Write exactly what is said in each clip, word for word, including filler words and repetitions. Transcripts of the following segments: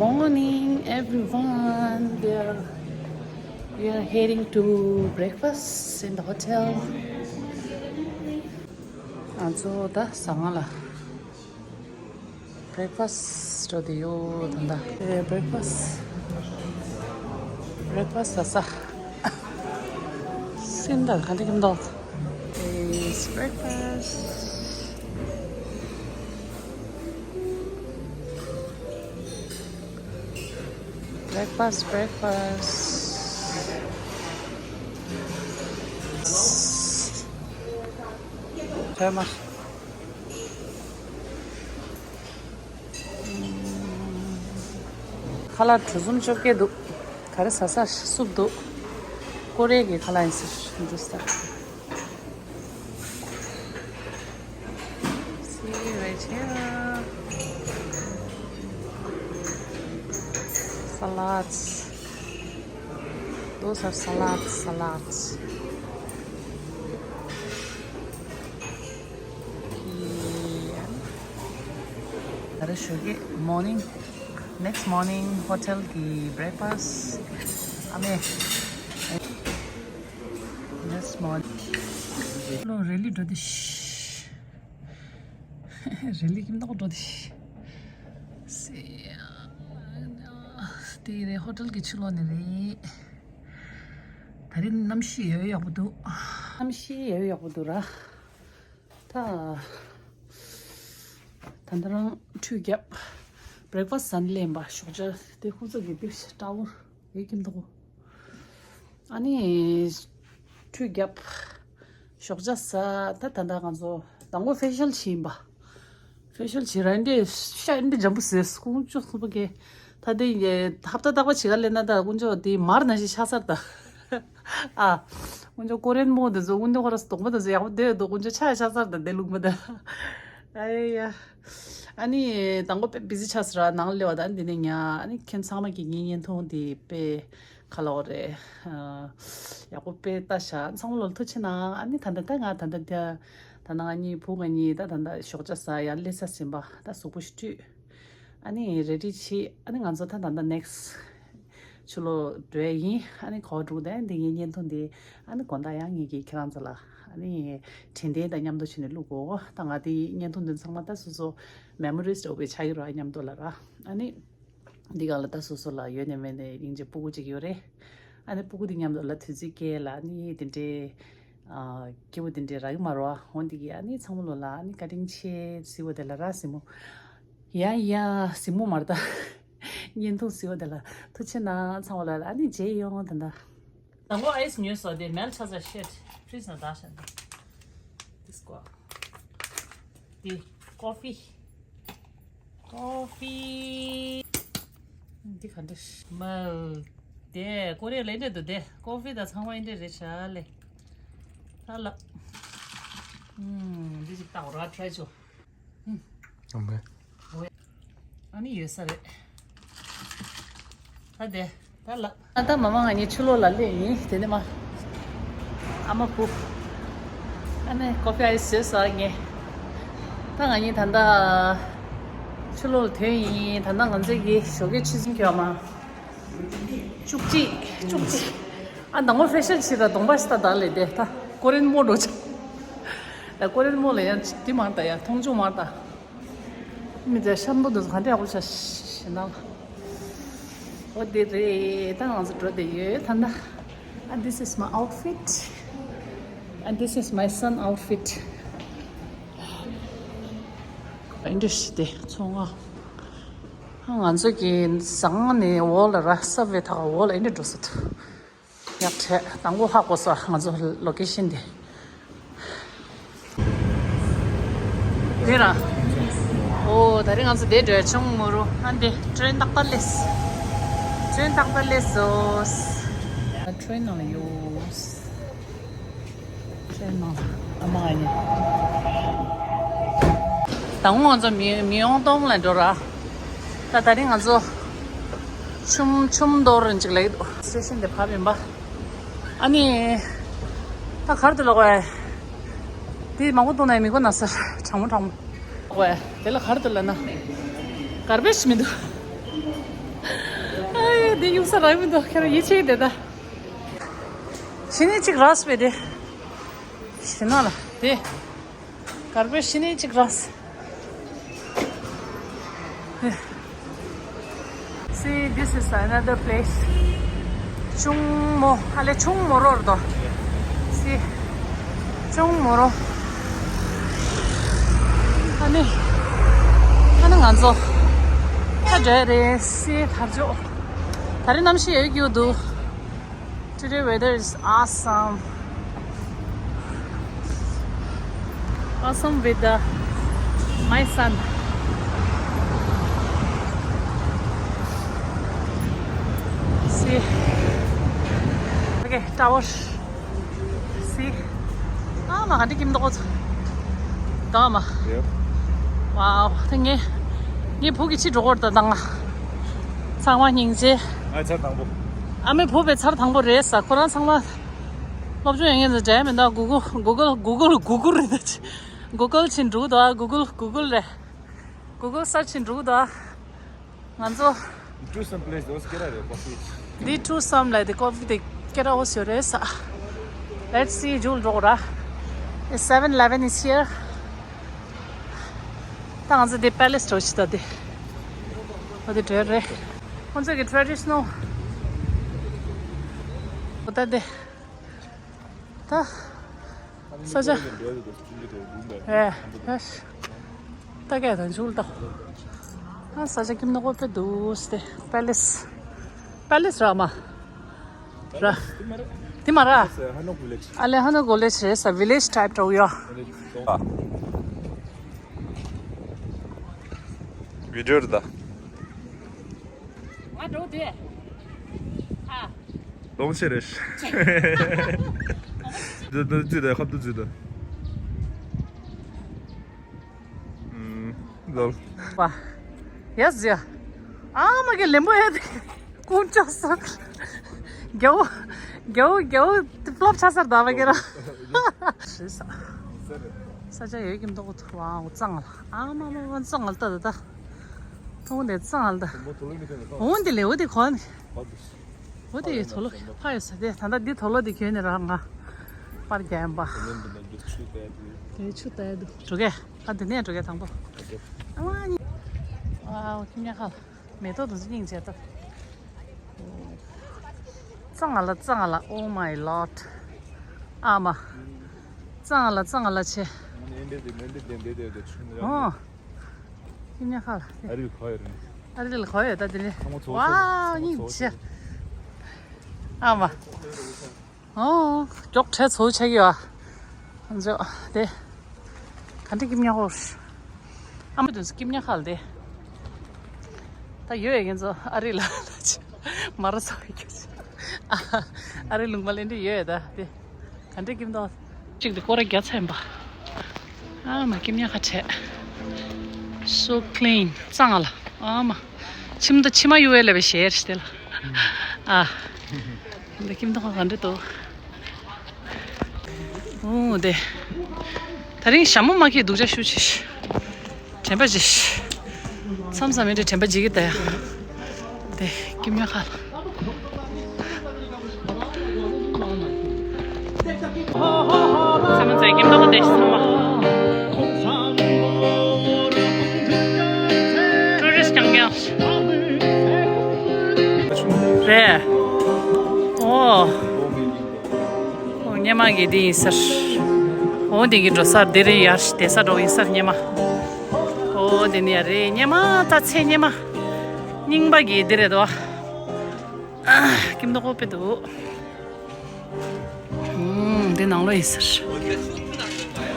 Morning, everyone. We are, we are heading to breakfast in the hotel. ང་ཚོ་ད་ཟ་ཁང་ལ་breakfast འགྲོ་བསྡད་ཡོད། ད་ད་breakfast, breakfast ཟ་ས། སེམས་ད་ག་འདྲ་གི་འདུག It's breakfast. Breakfast, breakfast. ཐོས་མ། ཁ་ལག་གྲུ་གསུམ་བཅོ་བརྒྱད་འདུག་ག་རེ་ཟ་ས་སུབ་འདུག་ཀོ་རེ་གི་ཁ་ལག་ཡིན་ཟེར། འདི་ཟ། See right here. Salads. Those are salads, salads. Okay. ད་རེས་ཞོགས་ཀས་morning, next morning hotel གི་breakfast. ཨ་མེ། Next morning. ལོ་རེ་ལི་འགྲོ་དེ་ཤི། རེ་ལི་ཀིམ་ཏོག་འགྲོ་དེ་ཤི། སེ། དེ་རེད། ཧོ་ཊེལ་གྱི་ཕྱི་ལོགས་ནས་རེད། ད་རིང་གནམ་གཤིས་ཡོད་ཡག་པོ་འདུག་གནམ་གཤིས་ཡོད་ཡག་པོ་འདུག་ར། ད། ད་ལྟ་རང་ཁྲུས་བརྒྱབ། breakfast ཟ་ནས་ལེན་པ། ཞོགས་ཇ་དེ་ཁུ་ཚུར་གྱི་དེ་སྤྲ་བོར་ཡོད་ཀྱིན་འདུག་ཨ་ནི། ཁྲུས་བརྒྱབ། ཞོགས་ཇ་ཟ། ད་ད་ལྟ་ང་ཚོ་དང་པོ་ཕེ་ཤལ་བྱས་ཡིན་པ། ཕེ་ཤལ་བྱས་ར་འདི་ཤ་འདི་འཇམ་པོ་ཟེར། དཀོན་མཆོག་གསུམ་པོ་གེ། ད་དེ་ཧབ་ཏ་རྟག་པ་བྱེད་ག་ལེན་ན་ད་དཀོན་མཆོག་དེ་མར་ནང་བཞིན་ཤ་ཚར་ད། ཨ། དཀོན་མཆོག་ཀོ་རེན་མོ་དེ་ཚོ་དཀོན་མཆོག་ཁོ་ར་སྡོང་པོ་དེ་ཚོ་ཡག་པོ་བསྡད་འདུག་དཀོན་མཆོག་ཆ་ཡ་ཤ་ཚར་ད་དེ་ལུག་མ་ད། ཨ་ཡ། ཨ་ནི་དང་པོ་དཔེ་བི་ཟི་ཆགས་སོང་ར། ནང་སླེབས་པ་དང་དེ་ནས་ཉལ། ཨ་ནི་ཁྱེད་ཚང་མ་གིས་ངའི་བརྙན་ཐུང་དེ་དཔེ་ག་ལབ་དགོས་རེད། ཡག་པོ་དཔེ་ལྟ་ཤག་ཚང་མ་ལོ་ལ་ཐུགས་རྗེ་ཆེ་གནང་། ཨ་ནི་ད་ལྟ་ད་ང་ད་ལྟ་ད་ད་ང་གཉིས་བུ་ང་གཉིས་ད་ད་ལྟ་ཞོགས་ཇ་ཟ་ཡར་སླེབས་ས་ཟིན་པ། ད་གཟུགས་པོ་ཞིག་བཀྲུས། ཨ་ནི་རེ་ཌི་བྱས། ཨ་ནི་ང་ཚོ་ད་ད་ལྟ་next ཕྱི་ལོགས་འགྲོ་ཡ་ཡིན། ཨ་ནི་གོ་འགྲོ་དེ་འདི་ངའི་བརྙན་ཐུང་འདི་ཨ་ནི་དགོང་དག་ཡང་ངེད་ཀྱིས་ཁྱེད་རང་ཚོ་ལ་ཨ་ནི་དྲན་རྟེན་དང་མཉམ་དུ་བྱས་ནས་བླུག་གོ། ད་ང་དེའི་བརྙན་ཐུང་འདི་ཚང་མ་ད་སོ་སོ་memories འདྲ་བོ་ཆགས་ཀྱི་རེད་མཉམ་དུ་ལ་ར། ཨ་ནི་འདི་ག་ལ་ད་སོ་སོ་ལ་ཡོད་ནས་མེད་ནས་སྙིང་རྗེ་སྤུ་གུ་གཅིག་ཡོད་རེད། ཨ་ནི་སྤུ་གུ་འདི་མཉམ་དུ་ལ་དུས་ཚོད་སྐྱེལ་ལ་ཨ་ནི་དེ་འདྲའི་ཨ་སྐྱིད་པོ་དེ་འདྲའི་རག་གི་མ་རེད་བ། འོ་འདི་གི་ཨ་ནི་ཚང་མ་ལོ་ལ་ཨ་ནི་བཀའ་དྲིན་ཆེ། གཟིགས་པ་དེ་ལ་ར་གཟིགས་མོ། ཡ་ཡ་གཟིགས་མོ་མ་རེད་ད། བརྙན་ཐུང་གཟིགས་པ་དེ་ལ་ཐུགས་རྗེ་གནང་། ཚང་མ་ལ་ཨ་ནི་མཇལ་ཡོང་ད་ལྟ། དང་པོ་ཨའི་སི་ཉོས་སོ་དེ་མེལ་ཆ་ས་ཤེད་ཕྲིས་ན་ད་ཤ་ན། This go. དེ་ཀོ་ཧྥི། ཀོ་ཧྥི། འདི་ག་འདྲ་མལ། དེ་ཀོ་རེ་ལ་འདྲ་འདུག་དེ་ཀོ་ཧྥི་ད་ཚང་མ་འདི་འདྲ་རེད་ཤག་ལེ། ད་ལ། ཨུམ། འདི་ཅིག་ལྟ་བ་ར་ཊི་རའི་བྱོས། ཨུམ། ཨ་ནི་ཡོད་ས་རེད། ད་དེ། ད་ལ། ད་ལྟ་མ་མ་ང་གཉིས་ཕྱི་ལོགས་ལ་སླེབས་ཡིན། དེ་ནས་མ། ཨ་མ་བུ། ཨ་ནི་ཀོ་ཧྥི་ཨའི་སི་བཟོས་ས་ངས། ད་ང་གཉིས་ད་ལྟ་ཕྱི་ལོགས་ལ་ཐོན་ཡིན། ད་ལྟ་ང་ཚོ་གི་ཞོགས་ཀའི་ཆུ་ཚོད་ཀྱི་མ། བཅུ་གཅིག་བཅུ་གཅིག་ཨ་དང་པོ་ཕེ་ཤལ་བྱས་ར་གདོང་པ་ཞིག་ད་ད་ལས་དེ་ད་ཀོ་རེན་མོ་འགྲོ་ཆ། ད་ཀོ་རེན་མོ་ལ་ཡང་དེ་མར་ད་ཡ་མཐོང་ཆུང་མར་ད། མི་ཚེ་ཤམ་བུ་འདི་ཚོ་ག་འདྲ་ཡག་པོ་བྱ་ཞེ་ན། འོ་དེ་རེད། ད་ང་ཚོ་འགྲོ་བསྡད་ཡོད་ད་ལྟ། And this is my outfit. And this is my son outfit. ཨིན་འདྲ་ཞིག་དེ་ཚོང་ང་། ང་ཚོ་གི་ཟངས་ནས་འོག་ལ་ར་སབ་ཝེ་ཐག་འོག་ལ་ཨིན་འདྲ་འགྲོ་ས་འདུག་ཡག་བྱས། དང་པོ་ཧ་གོ་ས་ང་ཚོ་ལོ་ཀེ་ཤན་དེ། དེ་ར། ཨོ་ད་རིང་ང་ཚོ་དེ་འགྲོ་ཡ་ཆུང་མོ་རུ་ཨ་འདི་ཊེན་ཏག་ཏག་སླེབས། ཊེན་ཏག་ཏག་སླེབས་སོ། ཊེན་ནང་ལ་ཡོད། ཨ་མ་ཨ་ནི། དང་པོ་ང་ཚོ་མི་མི་ཡོང་སྟོང་ལ་འགྲོ་ར། ད་ད་རིང་ང་ཚོ་ཆུམ་ཆུམ་མདོ་རུ་ཅིག་ལ་ཡོད། སི་ཊེ་ཤན་དེ་ཕབ་ཡིན་པ། ཨ་ནི། ད་གར་དུ་ལོག་བས། དེ་མང་པོ་བཏུང་ན་མི་དགོས་ན་ས་གྲང་མོ་གྲང་མོ། ལོག་བས་དེ་ལ་གར་དུ་ལ་ན། གར་བེ་ཤི་མི་འདུག་གཡུག་ས་རག་མི་འདུག་ཁྱེད་རང་ཡིད་ཆེས་བསྡད་ད། ཤི་ནི་གཅིག་རག་སོང་བས་དེ། ཤི་ན་ལ་དེ། དཀར་པོའི་ཤི་ནི་གཅིག་རག་སོང་། See, this is another place. ཆུང་མོ། ཨ་ལེ་ཆུང་མོ་རོ་རེད་དོ། See. ཆུང་མོ་རོ། ཨ་ནི། ཨ་ནི་ང་ཚོ་ད་འགྲོ་རེད། See དར་ལྕོག་ད་རེས་གནམ་གཤིས་ཡོད་རྒྱུ་འདུག Today weather is awesome. Awesome with the, my son. See. Okay, tower. See. ཨ་མ་ག་འདི་ཀིམ་ཏོག་ཙམ། ད་མ། Yep. Wow. ད་ངས་ངའི་བུ་གི་ཕྱི་འགྲོ་གོ་ད་དང་། ཚང་མ་སྙིང་རྗེ། ཨ་ཚར་དང་པོ། ཨ་མའི་བུ་བའི་ཚར་དང་པོ་རེད་ས། ཁོ་རང་ཚང་མ་སློབ་སྦྱོང་ཡོད་མཁན་ཚོ་འདྲ་མི་འདུག Google Google Google Google རེད་ད། Google ཕྱིན་འགྲོ་གི་འདུག Google Google རེད། Google search ཕྱིན་འགྲོ་གི་འདུག་ང་ཚོ། འདི་ཊུ་རི་སམ་པི་ལེ་སི་དེ་ཨོ་སི་ཀེ་ར་རེད་པ་སི་ཝིཆ། འདི་ཊུ་རི་སམ་ལ་དེ་ཀོ་ཕི་དེ་ཀེ་ར་ཨོ་སི་ཡོད་རེད་ས། Let's see ཇུལ་འགྲོ་ར། It's seven eleven is here. ད་ང་ཚོ་དེ་པེ་ལེ་སི་འགྲོ་ཆི་ད་དེ། ཨོ་དེ་འགྲོ་རེད། ཁོང་ཚོ་གི་ཊེ་རེ་ཌི་ཤི་ནལ། ཨོ་ད་དེ། ད། ས་ཆ། ཨེ། ཡ་ཤ། ད་གས་དང་ཇུལ་ད། ཨ་ས་ཆ་ཀིམ་ནོ་ཀོ་པེ་དུ་སྟེ་པེ་ལེ་སི། པེ་ལེ་སི་ར་མ། ར། དེ་མ་ར། ཨ་ལེ་ཧ་ནོ་ཀོ་ལེ་ཇི་རེད་ས། ཝི་ལེ་ཇི་ཊའིབ་འདྲ་བོ་ཡོད། ཝི་ཌི་ཡོ་རེད་ད། ང་འགྲོ་དུས། ཨ། ལོང་ཆེ་རེད། འདི་འདི་འཛུལ་ད་ཁབ་ཏུ་འཛུལ་ད། ཨུམ། ལོལ། པ། ཡ་ཟི་ཡ། ཨ་མ་གི་ལེམ་པོ་ཧེ་དེ། ཀུན་ཅོ་ས། རྒྱའུ། རྒྱའུ་རྒྱའུ་ཕློབ་ཆ་སར་ད་བ་གི་ར། ཤི་ས། ས་ཆ་ཡོད་ཀྱི་མདོག་ཐུ་བ་ཨོ་གཙང་ལ། ཨ་མ་མ་མ་གཙང་ལ་ད་ད་ད། ཐུང་དེ་གཙང་ལ་ད། འོང་དེ་ལེའུ་དེ་གོན། འོ་དེ་ཡི་དོ་ལོ་ཕ་ཡོད་ས་དེ་ད་ལྟ་འདི་དོ་ལོ་དེ་གྱོན་ནས་ར་ང་པར་རྒྱག་ཡིན་པ། དེ་ཆུ་ལྟ་ཡ་དུ། འགྲོ་གས་ཨ་དེ་ནས་འགྲོ་གས་དང་པོ། ཨ་མ་ནི། ཨའོ་ཁྱི་ཉག་ཁ་ལ་མེ་ཏོག་དུ་སྙིང་རྗེ་ད། གཙང་ལ་གཙང་ལ། Oh my lord. ཨ་མ། གཙང་ལ་གཙང་ལ་ཆེ། ཨོ། ཁྱི་ཉག་ཁ་ལ། ཨ་རི་ལ་གོ་ཡོད་རེད། ཨ་རི་ལ་གོ་ཡོད་ད་དེ་རེད། ཚང་མ་ཚོ་ཝའོ་ཚོ་སྙིང་ཚོ་རྗེ། ཨ་མ། ཨོ། མགྱོགས་བྲེལ་ཚོ་ཆགས་ཀྱི་ཡོད། ཨ་ཇོ་དེ། ག་འདྲ་ཀིམ་ཉག་ཧོར། ཨ་མ་དུས་ཀིམ་ཉག་ཁ་ལ་དེ། ད་ཡོད་ཡ་ཁྱེད་ཚོ་ཨ་རི་ལ་ལ་ཆེ། མ་ར་ཚོ་ཡ་ཁྱེད་ཚོ། ཨ་རི་ལུང་པ་ལེན་འདྲི་ཡོད་ཡ་ད་དེ། ག་འདྲ་ཀིམ་ཏོག་གཅིག་དེ་སྐོར་ར་རྒྱག་ཚར་ཡིན་པ། ཨ་མ་ཀིམ་ཉག་ཁ་བྲལ། So clean. གཙང་ལ། ཨ་མ། ཁྱིམ་ད་ཕྱི་མ་གཡུག་ཡ་ལ་བའི་ཞེར་ཞིག་དེ་ལ། ཨ། འདི་ཀིམ་ཏོག་ག་འདྲ་འདུག་ཨོ་དེ། ད་རིང་ཞྭ་མོ་མ་ཁྱེད་སྡུག་ཅག་ཤུ་ཆེ། དྲན་པ་ཇི། མཚམས་མཚམས་མི་འདྲ་དྲན་པ་ཇི་གི་ད་ཡ། དེ་ཀིམ་ཉག་ཁ་ལ། ཚང་མ་ཚོས་ཀིམ་ཏོག་དེ་ཚང་མ། ཊུ་རི་སི་རྐྱང་རྐྱང་རེད། ཨོ། ཨོ་སྙེ་མ་གི་འདི་ཡིན་ཟེར། ཨོ་འདི་གི་འགྲོ་ས་འདི་རེད་ཡར་བསྡད་ས་འགྲོ་ཡིན་ཟེར་སྙེ་མ། ཨོ་འདི་ནི་ཡ་རེད་སྙེ་མ་ད་ཚེ་སྙེ་མ། རྙིང་པ་གི་འདི་རེད་དོ། ཀིམ་ཏོག་ཀོ་པེ་འདུག་ཨུམ། འདི་ནང་ལོགས་ཡིན་ཟེར།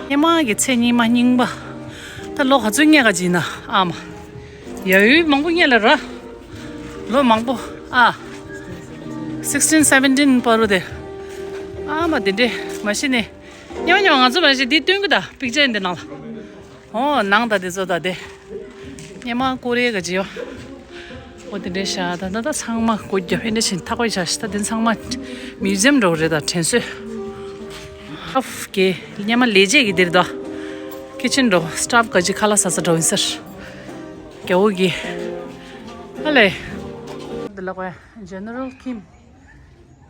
སྙེ་མ་གི་ཚེ་སྙེ་མ་རྙིང་པ། ད་ལོ་ག་ཚོད་རྙེད་ག་ཅིག་ན་ཨ་མ། ཡ་ཡུལ་མང་པོ་རྙེད་ལ་ར། ལོ་མང་པོ་ཨ། sixteen seventeen བར་དུ་དེ། ཨ་མ་དེ་འདྲས་མ་གཞི་ནས། སྙེ་མ་སྙེ་མ་ང་ཚོ་མ་གཞི་འདི་སྟོན་གི་ད་པིག་ཅར་འདི་ནང་ལ། ཨོ་ནང་ད་དེ་ཚོ་ད་དེ། སྙེ་མ་ཀོ་རེ་ག་ཅི་ཡོད། ཨོ་དེ་འདྲའི་ཤ་ད་ད་ད་ཚང་མ་སྒོ་རྒྱབ་ཨེ་འདྲ་ཞིག་ཐག་པ་ཡི་ཤ་ཤི་ད་དེ་ཚང་མ་མིའུ་ཛི་ཡམ་འདྲ་བོ་རེད་ད་དྲན་གསོས། ཨོ་ཀེ་སྙེ་མ་ལས་བྱེད་ཀྱི་འདིར་ད། ཁི་ཆན་འདྲ་བོ་སི་ཊཱཕ་ག་ཅི་ཁ་ལག་ཟ་ས་འདྲ་བོ་ཡིན་ཟེར། རྒྱ་བོ་གི། ཨ་ལེ། ལགས་པས། General Kim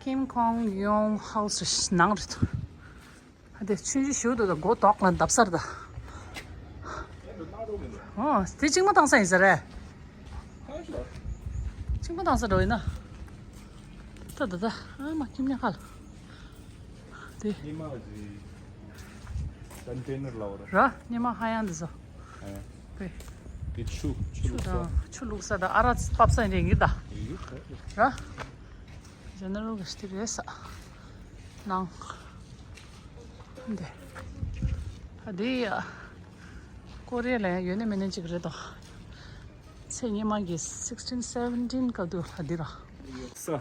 Kim Kong Yong House ནང་རེད། ཨ་དེ་ཆུང་ཆུང་ཞིག་འདུག་ད་མགོ་ཏོག་ལ་འདབ་སར་ད། ཨོ་དེ་གཅིག་མ་བཏང་ས་ཡིན་ས་རེད། གཅིག་མ་བཏང་ས་འགྲོ་ཡིན་ན། ད་ད་ད་ཨ་མ་ཁྱིམ་ཉག་ཁ་ལ། དེ། ཉི་མ་ཟི། ཀོན་ཊེ་ནར་ལ་བ་ར། ར་ཉི་མ་ཧ་ཡང་འདི་ཚོ། ཨ། དེ། དེ་ཆུ་ཆུ་ཆུ་བླུགས་ས། དང་ཆུ་བླུགས་ས་དང་ཨ་རག་ཕབ་ས་ཡིན་རེད་ངེས་ད། ཡིན་ད། ར། General གི་སྟེགས་རེད་ས། ནང་། འདི། ཨ་འདི་ཡ། ཀོ་རི་ཡ་ལ་ཡང་ཡོད་ན་མེད་ན་ཅིག་རེད་དོ། ཚེས་ཉི་མ་གི་sixteen seventeen སྐབས་དུ་ལ་འདི་ར། ས།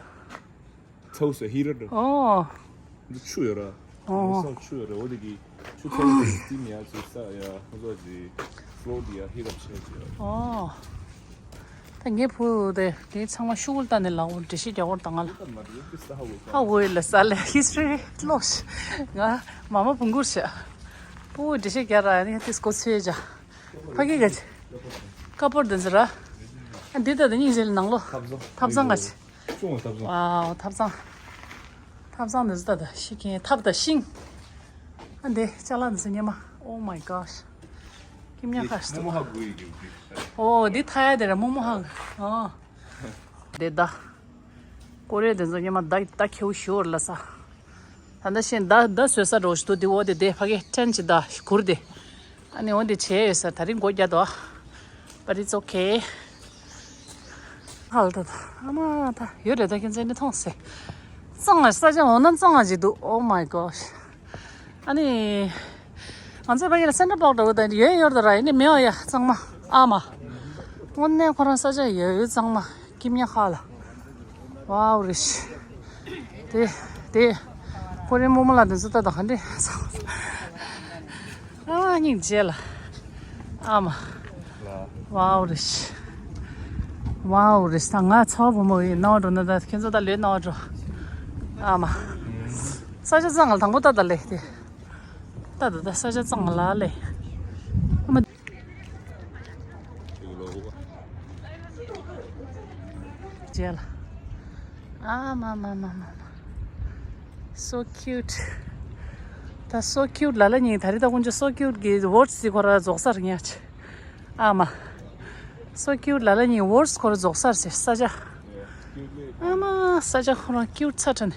ཚོགས་སུ་ཧི་ར་འགྲོ། ཨོ། འདི་ཆུ་ཡོད་ར། ཨོ། ས་ཆུ་ཡོད་ར། འོ་དེ་གི་ཆུ་ཚོགས་སུ་སྟིམ་ཡ་ཚུ་ས་ཡ་ཧ་ཟོ་ཅི་ཕློ་དི་ཡ་ཧི་ར་བྱེད་ཅི་ཡ། ཨོ། ད་ངའི་བུ་དེ་དེ་ཚང་མ་ཤུ་གུར་ལྟ་ནས་ལག་འོང་འགྲེལ་བཤད་རྒྱག་འོར་དང་ང་ལ། ཧ་འོ་ལ་ས་ལ་ཧི་སི་ཊོ་རི་ལོ་ཤི། ང་མ་མ་བུང་གུར་ཤ། བུ་འགྲེལ་བཤད་རྒྱག་ར་ནི་དེ་སྐོར་ཚོས་ཅ། ཕ་གི་ག་ཅི། ཀ་པོར་དེ་ཚོ་ར། ཨ་འདི་ལྟ་དེ་སྙིང་རྗེ་ལ་ནང་ལོ། ཐབ་ཚང་། ཐབ་ཚང་ག་ཅི། ཅུང་ཐབ་ཚང་། ཨ་ཐབ་ཚང་། ཐབ་ཚང་དེ་ཚོ་ལྟ་ད་ཤི་ཁན་ཐབ་ད་ཤིང་། ཨ་འདི་ཅ་ལག་དེ་ཚོ་སྙེ་མ། Oh my gosh. ཁྱིམ་ཉག་ཁ་ཤི་ཏོ། མོ་མོ་ཧ་གོ་ཡི་གི་འདི། ཨོ་འདི་ཐ་ཡ་དེ་ར་མོ་མོ་ཧ་གོ། ཨོ། དེ་ད། ཀོ་རེ་དེ་ཚོ་སྙེ་མ་ད་ད་ཁེའུ་ཞོར་ལ་ས། ད་ད་ཤེས་ད་ད་བཟོས་ས་འགྲོ་ཞིག་ཏུ་དེ་འོ་དེ་དེ་ཕ་གི་ཊེན་ཅི་ད་གུར་དེ། ཨ་ནི་འོ་དེ་བྱས་ཡོད་ས་ད་རིང་སྒོ་རྒྱག་དོ། But it's okay. ཧལ་ད་ད་ཨ་མ་ད་ཡོད་རེད་ད་ཁྱེད་ཚོ་ནི་མཐོང་སེ། གཙང་ང་ས་ཆ་འོ་ན་གཙང་ང་ཅིག་འདུག Oh my gosh. ཨ་ནི། ང་ཚོའི་ཕ་གི་ལ་སེན་ཊར་པོག་འདྲ་བོ་དང་ཡོད་ཡོད་ད་ར་ཡིན་ནི་མེད་ཨ་ཡ་གཙང་མ་ཨ་མ། དངོས་གནས་ཁོ་རང་ས་ཆ་ཡོད་ཡོད་གཙང་མ་ཁྱིམ་ཉག་ཁ་ལ། ཝའོ་རེ་ཤི། དེ་དེ་ཁོ་རེ་རྨོ་མོ་ལ་དེ་ཚོ་ལྟ་ད་ག་འདྲེ་ཨ་སྙིང་རྗེ་ལ་ཨ་མ། ཝའོ་རེ་ཤི། ཝའོ་རེ་ཤི། ད་ང་ཚ་བ་བུ་མོ་ཡིན་ནའོ་འགྲོ་ན་ད་ཁྱེད་ཚོ་ད་ལོས་ནའོ་འགྲོ་ཨ་མ། ས་ཆ་གཙང་ང་དང་པོ་ལྟ་ད་ལེ་དེ། ད་ད་ད་ས་ཆ་གཙང་ལ་ལེ། ཨ་མ། རྗེས་ལ། ཨ་མ་མ་མ་མ་མ། So cute. ད་so cute ལ་ལ་ཉིན་ད་རི་ད་ཀུན་ཅི་so cute གི་ཝོར་སི་ཁོ་ར་རྫོགས་སར་ཉག་ཆེ། ཨ་མ། So cute ལ་ལ་ཉིན་ཝོར་སི་ཁོ་ར་རྫོགས་སར་ཟེར་ས་ཆ། ཨ་མ་ས་ཆ་ཁོ་རང་cute ཚ་དྲན།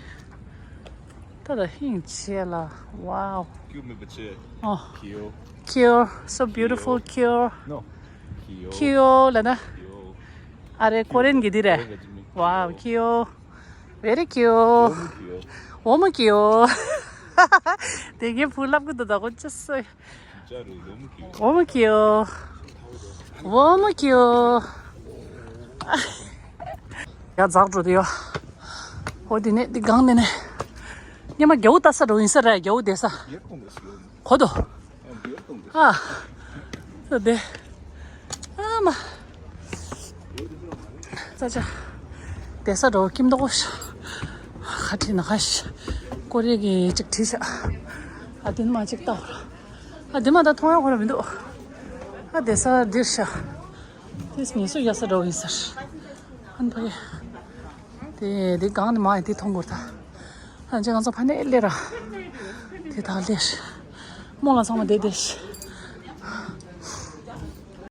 ད་ད་ཧིང་ཆེ་ལ། Wow. ཁྱེའུ་མིན་པ་ཆེ། ཨོ། ཁྱེའུ། ཁྱེའུ། So beautiful ཁྱེའུ། ཁྱེའུ། No. ཁྱེའུ། ཁྱེའུ་ལ་ན། ཁྱེའུ། ཨ་རེ་ཀོ་རེན་གྱི་འདི་རེད། ཀོ་རེན་གྱི་འདི་མིན། Wow ཁྱེའུ། Very cute. འོ་མ་ཁྱེའུ། འོ་མ་ཁྱེའུ། དེ་གའི་བུ་ལབ་གི་འདུག་ད་ཁོ་ཅི་སོ། ཅ་རུ་འོ་མ་ཁྱེའུ། འོ་མ་ཁྱེའུ། འོ་མ་ཁྱེའུ། ཡ་འཛག་འགྲོ་དེ་ཡོ། འོ་དེ་ནས་དེ་གང་དེ་ནས། སྙེ་མ་རྒྱ་བོ་ལྟ་ས་འགྲོ་ཡིན་ས་ར་རྒྱ་བོ་བསྡད་ས། གོ་དོ། ཨ། ས་དེ། ཨ་མ། ས་ཆ། བསྡད་ས་འགྲོ་ཀིམ་དོ་གོ་ཤ། ཁ་ཁྲིད་ན་ཁ་ཤ། ཀོ་རེ་གི་ཅིག་བྲིས་ཤ། ཨ་དེ་མ་ཅིག་ལྟ། ཨ་དེ་མ་ད་མཐོང་ཡ་ཁོ་ར་མི་འདུག་ཨ་བསྡད་ས་འདིར་ཤ། དེས་ངལ་གསོ་རྒྱག་ས་འགྲོ་ཡིན་ཟེར། ཨ་ནི་ཕ་གི། དེ་དེ་གང་ནས་མ་ཡིན་དེ་མཐོང་གོ་ད། ཨ་ཅེ་ང་ཚོ་ཕ་ནས་སླེབས་ར། དེ་ད་སླེབས། རྨོ་ལགས་ཚང་མ་བསྡད་བསྡད།